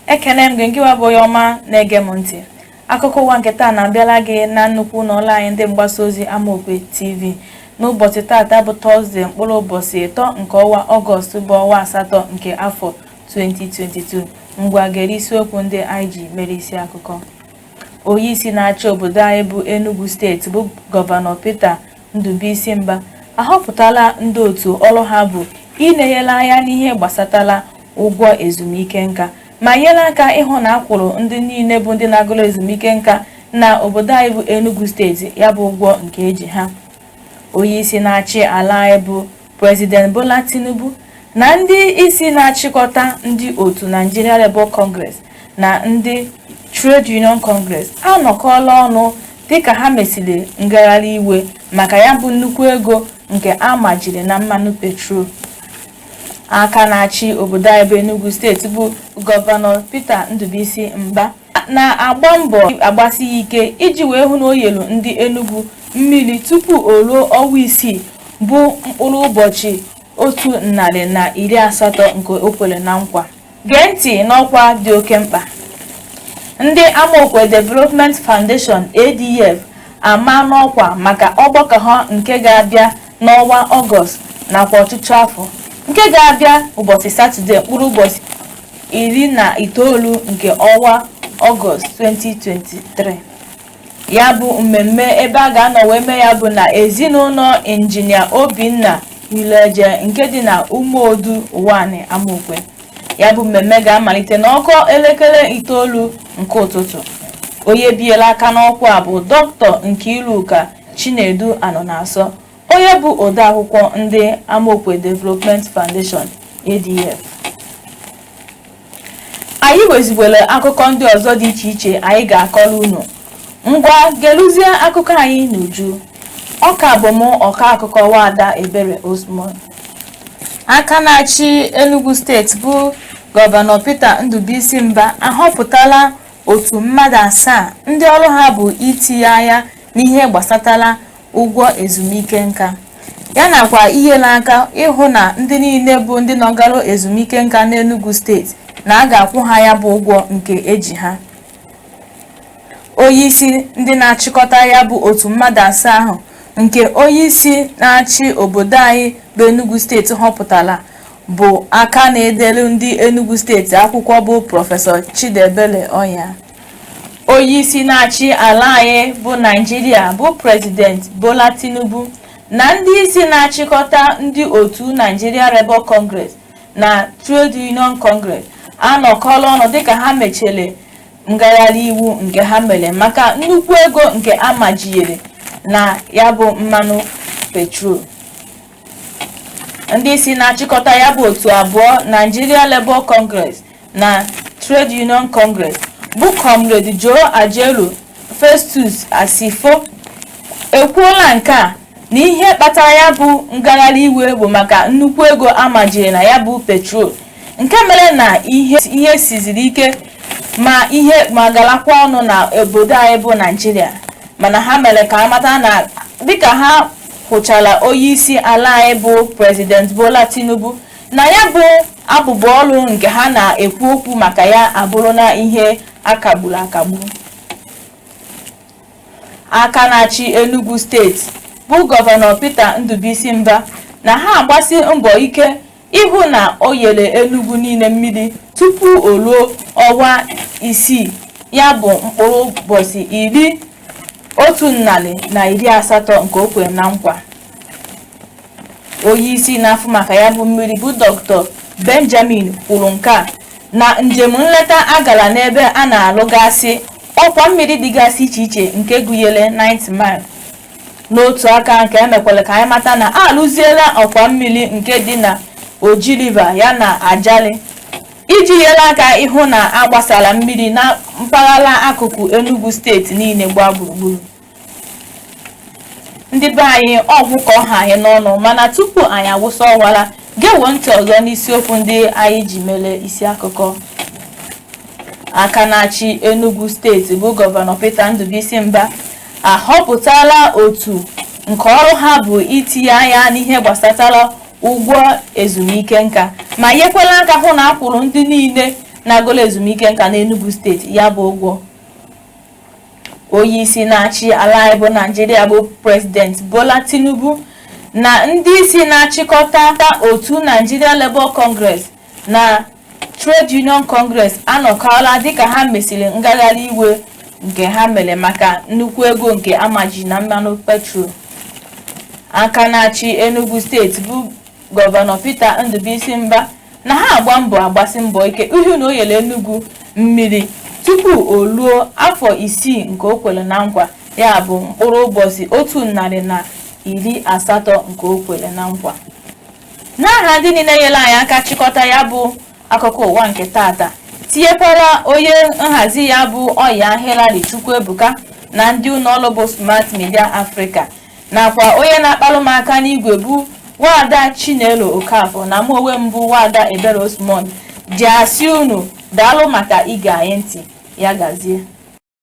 Ekene m gị, ngịwa bụ onye ọma na-ege m ntị. Akụkọ ụwa nke taa na-abịala gị na nnukwu ụlọ ọrụ anyị ndị mgbasa ozi Amaokwe TV n'ụbọchị taata bụ Tọzdee, mkpụrụ ụbọchị 3 nke ọnwa Ọgọst, bụ ọnwa asatọ nke afọ 2022. Ngwa, gere isiokwu ndị anyị ji mere isi akụkọ. Onyeisi na-achị obodo anyị bụ Enugu Steeti, bụ Gọvanọ Peter Ndubuisi Mba, ahọpụtala ndị otu ọrụ ha bụ inenyere anya n'ihe gbasatara ụgwọ ezumike nka, ma nyere aka ịhụ na a kwụrụ ndị niile bụ ndị na-agụrụ ezumike nka na obodo anyị bụ Enugu Steeti ya bụ ụgwọ nke eji ha. Onyeisi na-achị ala anyị bụ President Bola Tinubu na ndị isi na-achịkọta ndị otu Nigeria Labour Congress na ndị Trade Union Congress anọkọọla ọnụ dịka ha mesịrị ngagharị iwe maka ya bụ nnukwu ego nke a majiri na mmanụ petrol. Aka na-achị obodo anyị bụ Enugu Steeti, bụ Gọvanọ Peter Ndubuisi Mba, na-agba mbọ agbasi ya ike iji wee hụ na o yelu ndị Enugu mmiri tupu o ruo ọnwa 6, bụ mkpụrụ ụbọchị 180 nke o kwere na nkwa. Gee ntị n'ọkwa dị oke mkpa. Ndị Amaokwe Development Foundation, ADF, ama n'ọkwa maka ọgbakọ ha nke ga-abịa n'ọnwa Ọgọst nakwa ọchịchị afọ nke ga-abịa ụbọchị Satọde, mkpụrụ ụbọchị 19 nke ọnwa Ọgọst 2023. Ya bụ mmemme ebe a ga-anọ wee mee ya bụ na ezinụlọ Injinia Obinna Iloeje nke dị na Umuodu Ụwanị, Amaokwe. Ya bụ mmemme ga-amalite n'ọkụ elekere 9 nke ụtụtụ. Onye biela aka n'ọkwa bụ Dr. Nkiruka Chinedu Anọnasọ, onye bụ odeakwụkwọ ndị Amaokwe Development Foundation, ADF. Anyị wezigbere akụkọ ndị ọzọ dị iche iche anyị ga-akọrọ unu. Ngwa, geluzie akụkọ anyị n'uju. Ọka bụ mụ, ọka akụkọ Nwada Ebere Osman. Aka na-achị Enugu Steeti, bụ Gọvanọ Peter Ndubuisi Mba, ahọpụtala otu mmadụ asaa ndị ọrụ ha bụ itinye anya n'ihe gbasatara ụgwọ ezumike nka, ya nakwa inyere aka ịhụ na ndị niile bụ ndị nọgara ezumike nka n'Enugu Steeti na a ga-akwụ ha ya bụ ụgwọ nke eji ha. Onyeisi ndị na-achịkọta ya bụ otu mmadụ asaa ahụ nke onyeisi na-achị obodo anyị bụ Enugu Steeti họpụtara bụ aka na-edelu ndị Enugu Steeti akwụkwọ, bụ Prọfesọ Chidebere Ọnya. Onyeisi na-achị ala anyị bụ Naijiria, bụ President Bola Tinubu, na ndị isi na-achịkọta ndị otu Nigeria Labour Congress na Trade Union Congress anọkọọla ọnụ dịka ha mechere ngagharị iwu nke ha mere maka nnukwu ego nke amajinyere na ya bụ mmanụ petrol. Ndị isi na-achịkọta ya bụ otu abụọ, Nigeria Labour Congress na Trade Union Congress, bụ Comrade Joe Ajaero, Festus Asifo, ekwuola nke a na ihe kpatara ya bụ ngagharị iwe bụ maka nnukwu ego amajiri na ya bụ petrol, nke mere na ihe siziri ike ma ihe ma galakwa ọnụ na obodo anyị bụ Naijiria. Mana ha mere ka amata na dịka ha hụchara onye isi ala anyị bụ President Bola Tinubu, na ya bụ abụbụ ọrụ nke ha na-ekwu okwu maka ya abụrụ na ihe akagburu akagbu. Aka na-achị Enugu Steeti, bụ Gọvanọ Peter Ndubuisi Mba, na ha agbasi mbọ ike ịhụ na o yere Enugu niile mmiri tupu o ruo ọnwa 6, ya bụ mkpụrụ ụbọchị 180 nke o kwere na nkwa. Onye isi na-afụ maka ya bụ mmiri, bụ Dr. Benjamin, kwuru nke a na njem nleta agara n'ebe a na-alụgasị ọkwa mmiri dịgasị iche iche nke gụnyere 9th Mile. N'otu aka nke emekwara ka anyị mata na alụziela ọkwa mmiri nke dị na Oji River ya na Ajali iji nyere aka ịhụ na agbasara mmiri na mpaghara akụkụ Enugu Steeti niile gbaa gburugburu. Ndị be anyị, ọgwụ ka ọha anyị n'ọnụ, mana tupu anyị awụsa ọwara, gewo ntị ọzọ n'isiokwu ndị anyị ji mere isi akụkọ. Aka na-achị Enugu Steeti, bụ Gọvanọ Peter Ndubuisi Mba, ahọpụtala otu nke ọrụ ha bụ itinye anya n'ihe gbasatara ụgwọ ezumike nka, ma nyekwala aka hụ na akwụrụ ndị niile na-agụla ezumike nka n'Enugu Steeti ya bụ ụgwọ. Onye isi na-achị ala anyị bụ Naijiria bụ President Bola Tinubu na ndị isi na-achịkọta otu Nigeria Labour Congress na Trade Union Congress anọkọọla dịka ha mesịrị ngagharị iwe nke ha mere maka nnukwu ego nke amaji na mmanụ petrol. Aka na-achị Enugu Steeti bụ Gọvanọ Peter Ndubuisi Mbah na ha agba mbọ agbasi mbọ ike ịhụ na o nyere Enugu mmiri tupu o luo afọ 6 nke o kwere na nkwa, ya bụ mkpụrụ ụbọchị 180 nke o kwere na nkwa. N'aha ndị niile nyere anyị aka chịkọta ya bụ akụkọ ụwa nke tata, tinyekwara onye nhazi ya bụ Ọya Hillary Chukwuebuka na ndị ụlọọrụ bụ Smart Media Africa, nakwa onye na-akpalụ m aka n'igwe bụ Nwada Chinelo Okafọ, na mụ onwe m bụ Nwada Ebere Osmond ji asị unu daalụ maka ige anyị ntị. Ya gazie.